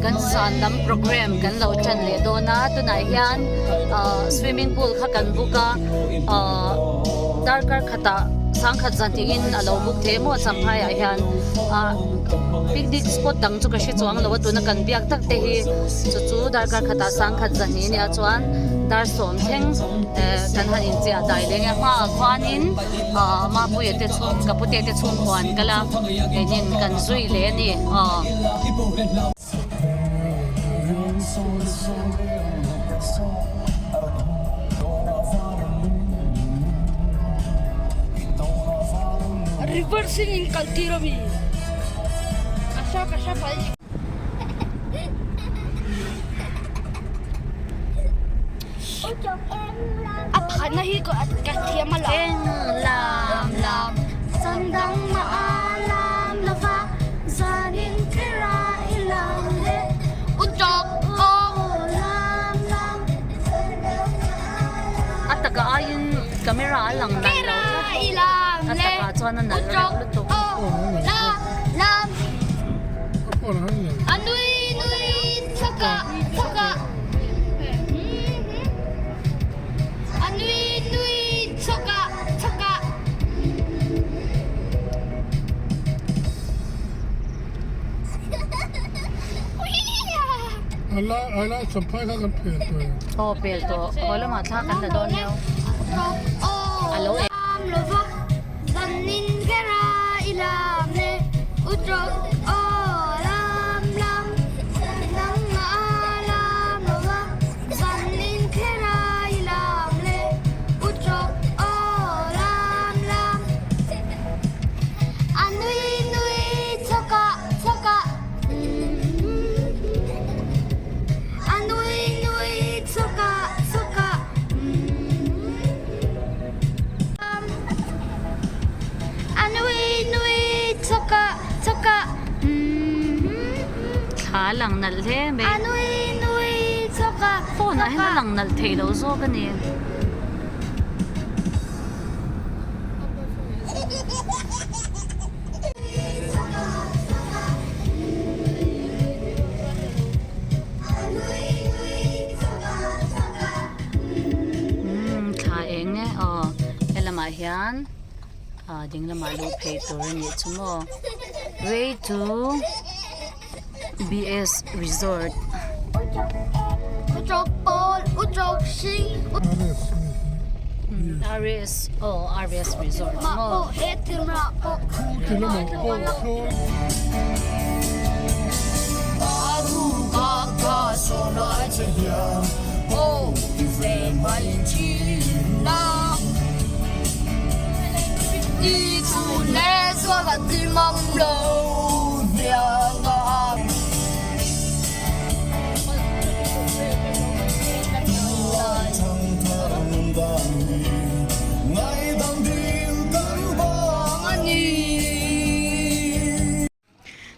Kan zan lam program kan lo tan leh dawn a, tunah hian ahh swimming pool kha kan book a, ahh darkar khatah sangkhat zan tiin a lo book thei maw champhai ah hian ahh picnic spot dang chu ka hre chuang lo a tuna kan biak tak te hi chu chu darkar khatah sangkhat zan hi ania chuan dar sawm thleng eh kan han inchiah dai leng e hmaah khuanin ahh mapuia te chhung ka pute te chhung huan kal a keinin kan zui leh a ni aw. Reverse in in kal tir ami asha ka sha phal a phatna hi ka thiam a la Eng lam lam Sandang ma a lam lova zanin kher a i lam le U tawk aw lam lam A taka aiin camera a lang nalh lo tlat a takah chuan a nalh reuh lutuk. A nui nui chhawk ah chhawk ah A nui nui chhawk ah chhawk ah. Aw pel tawh haw lamah thla kan la dawn nia a lo e. A nui nui chhawk ah chhawk ah A nui nui chhawk ah chhawk ah A nui nui chhawk ah chhawk ah Thla a lang nalh hle mai. A nui nui chhawk ah Phone ah hian a lang nalh thei lo zawk a ni. Umm thla eng e aw helamah hian ah ding lamah luh phei tur a nih chu maw way to B_S resort. RS aw RS resort maw.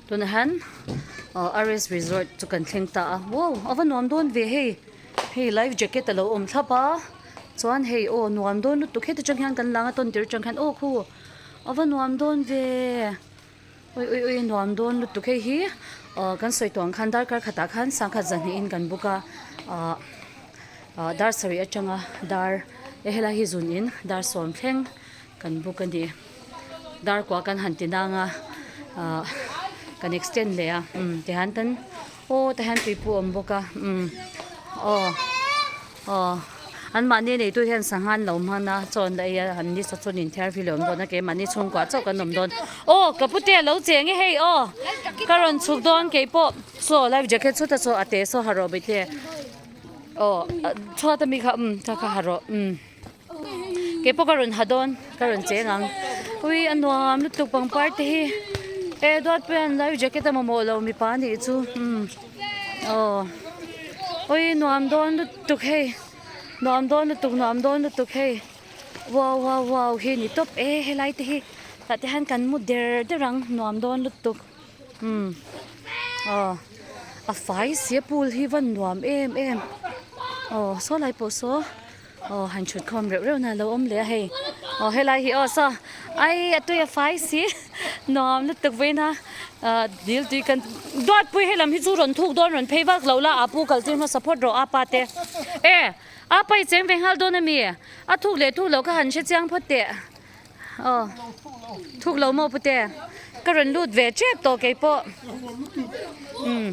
Tunah hian RS resort chu kan thleng ta a wow a va nuam dawn ve hei hei life jacket a lo awm thlap a chuan hei aw nuam dawn lutuk heti tang hian kan lang a tawn tir atang hian aw khu a va nuam dawn ve. Ui ui ui nuam dawn lutuk hei hi ah kan sawi tawh ang khan darkar khatah khan sangkhat zahnih in kan book a ah ah dar sarih atanga dar e helai hi zun in dar sawm thleng kan book a ni dar kua kan han ti nang a ah kan extend leh a umm tihian kan aw tihian tuipui a awm bawk a umm aw. Aw, an mahni neitu hian sangha an lo hman a, chaw an la ei a, an ni saw chuan inthiar fil a awm dawn a, keimahni chhungkua chauh kan awm dawn. Aw, ka pute a lo cheng e hei aw, ka rawn chhuk dawn keipawh saw life jacket chhuta saw a te saw ha rawh bawihte aw chhuat ami kha umm kha kha ha rawh umm keipawh ka rawn ha dawn ka rawn cheng ang ui a nuam lutuk pangpar te hi e duatpuia'n life jacket a mamawh lo mipa anih chu umm. Aw ui nuam dawn lutuk hei nuam dawn lutuk nuam dawn lutuk hei wow wow wow hi ni tawp e helai te hi tah te hian kan mu der der ang nuam dawn lutuk umm aw a fai si a pool hi van nuam em em aw saw lai pawh saw aw han thut khawm reuh reuh na a lo awm leh a hei aw helai hi aw saw ai a tui a fai si nuam lutuk vawiin a. Ahh dil tui kan duatpui helam hi chu rawn thuk dawn rawn phei vak lo la a pu kal tir hmasa phawt rawh a pa te e a pa i cheng ve nghal dawn ami a thuk leh thuk loh kha han hre chiang phawt teh aw thuk lo maw pute ka rawn lut ve tep tawh kei pawh umm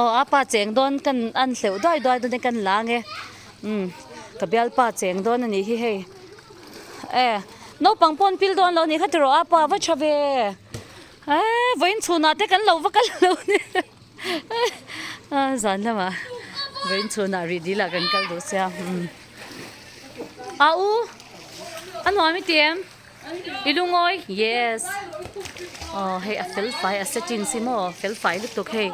aw a pa cheng dawn kan an hleuh duai duai dawn e kan la ang e umm ka bialpa cheng dawn a nih hi hei. E, naupang pawn pil dawn lo ni kha tiraw a pa va tha ve. E, vawiin chhunah te kan lo va kal lo ni. A zan lamah vawiin chhunah rih dil ah kan kal duh sia. A u, a nuam i ti em? I lungawi? Yes. Aw hei a fel fai a settings hi maw fel fai lutuk hei.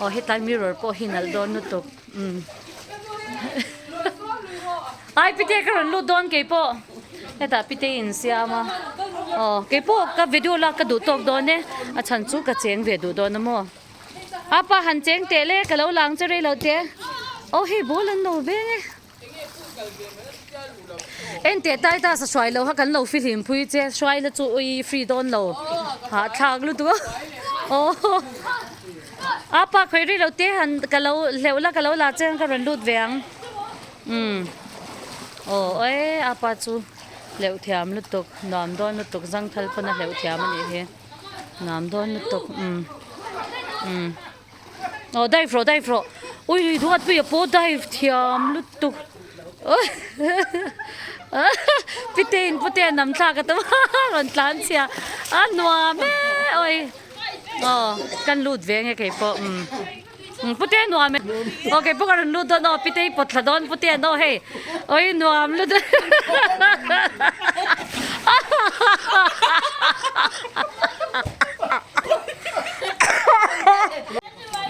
Aw hetlai mirror pawh hi nalh dawn lutuk. Umm. Ai pite ka rawn lut dawn keipawh hetah pite in siam a aw keipawh ka video lak ka duh tawk dawn e a chhan chu ka cheng ve duh dawn a maw apa han cheng teh le ka lo lang che rei lo te aw hei ball an lo veng e en teh tai ta sa hruai lo kha kan lo fihlim pui che hruai la chu ui free dawn lo hahthlak lutuk a aw. A pa khawih rih lo te han ka lo hleuh la ka lo la che ka rawn lut ve ang umm aw e a pa chu hleuh thiam lutuk nuam dawn lutuk zangthal pawn a hleuh thiam a nih hi nuam dawn lutuk umm umm aw dive rawh dive rawh ui duatpuia pawh dive thiam lutuk pitein putea nam thlak a tam a rawn tlan chhia a nuam e awi. Aw kan lut ve nge kei pawh umm umm pute nuam e aw kei pawh ka rawn lut dawn aw pite i pawt thla dawn pute an aw hei awi nuam lut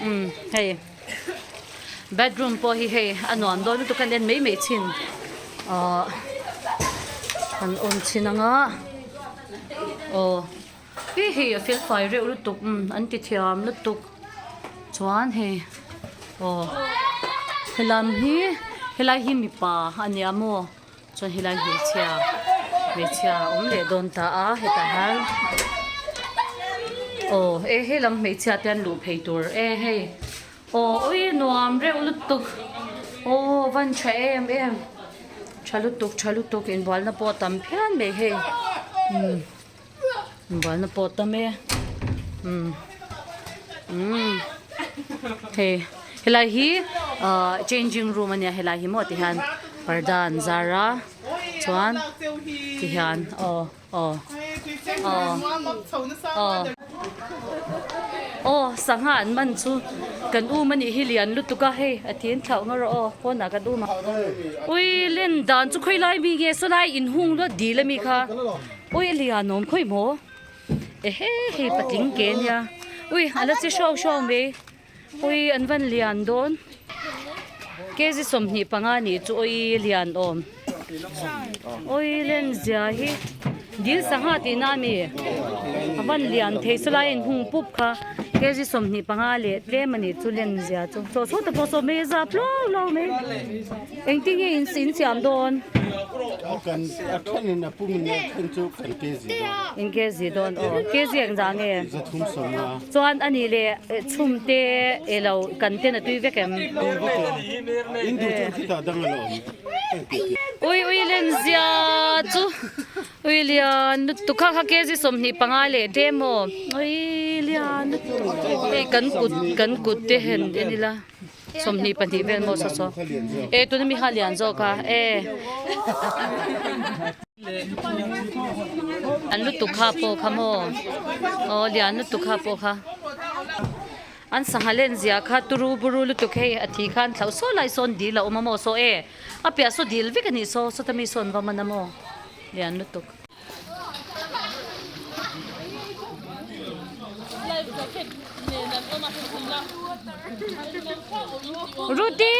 umm hei bedroom pawh hi hei a nuam dawn lutuk a en mai mai thin ahh an awm thin ang a aw. Hi hei a fel fai reuh lutuk umm an ti thiam lutuk chuan hei aw helam hi helai hi mipa a nia maw chuan helai hmeichhia hmeichhia a awm leh dawn ta a hetah hian aw e helam hmeichhia te an luh phei tur e hei aw ui nuam reuh lutuk aw van tha em em tha lutuk tha lutuk inbualna pawh a tam phian mai hei umm. Inbualna pawh tam e umm umm hei helai hi ahh changing room ania helai hi maw tihian parda an zar a chuan tihian aw aw aw aw aw sangha an man chu kan um anih hi lian lutuk a hei a tin thlauh nga rawh aw pawnah kan um a ui len dan chu khawilai mi nge sawlai inhung luat dil ami kha. Ui a lian awm khawi maw ehe hei patling ke ania ui a la chi hruau hruau mai ui an van lian dawn kg 25 nih chu ui lian awm ui len zia hi dil sangha tih na ami a van lian thei saw lai a inhung pup kha kg 25 leh tlem anih chu len zia chu chaw chhut te pawh saw mai a zap hluau hluau mai. Engtin nge in in siam dawn? Kan a then in a pum in a then chu kan kg dawn. In kg dawn aw. Kg eng zah nge? 300 nga. Chuan a nih leh chhum te elo kan ten a tui vek em? Tui vek em. In duh chuan khitah dang a la awm. Ui ui len zia chu ui lian lutuk kha kha kg 25 leh te maw ui lian lutuk hei kan kut kan kut te hen en ila. 22 vel maw saw saw e tuna mi kha lian zawk a e an lutuk kha pawh kha maw aw lian lutuk kha pawh kha an sangha len zia kha turu buru lutuk hei a thi khan thlauh saw lai sawn dil a awm a maw saw e a piah saw dil vek a nih saw sawta mi sawn va man a maw lian lutuk. Ruti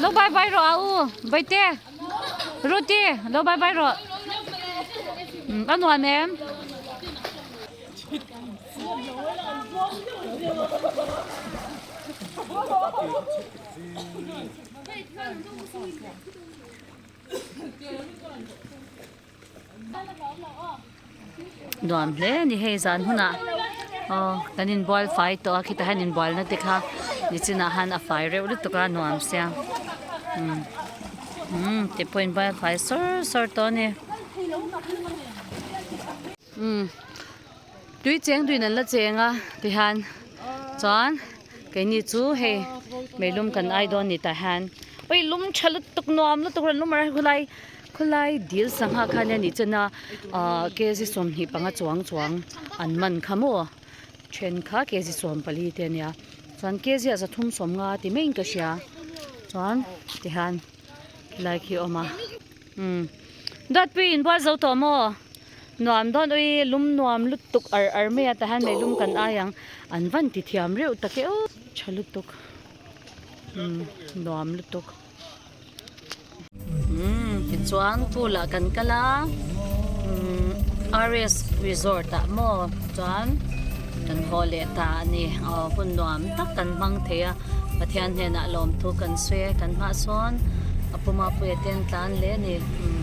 lo bye bye rawh a u Baite Ruti lo bye bye rawh a nuam em. Nuam hle a ni hei zan hunah Aw kan inbual fai tawh a khitah hian inbualna te kha nichinah han a fai reuh lutuk a nuam sia umm umm ti pawh inbual fai sawr sawr tawh a ni umm tui cheng tuin an la cheng a tihian chuan keini chu hei meilum kan ai dawn ni tah hian ui lum tha lutuk nuam lutuk rawn lum a khulai khulai dil sangha kha nia nih chuan a ahh kg 25 chuang chuang an man kha maw then kha kg 14 te ania chuan kg ah 350 ti maiin ka hria chuan tihian khilai khi a awm a umm Duatpui inbual zo tawh maw? Nuam dawn ui lum nuam lutuk ar ar mai a tah hian meilum kan ai ang an van ti thiam reuh tak e aw tha lutuk umm nuam lutuk umm tichuan pool ah kan kal a umm RS resort ah maw chuan kan haw leh ta a ni aw hun nuam tak kan hmang thei a Pathian hnenah lawmthu kan sawi a kan hmah sawn a puma puia te an tlan leh a ni umm.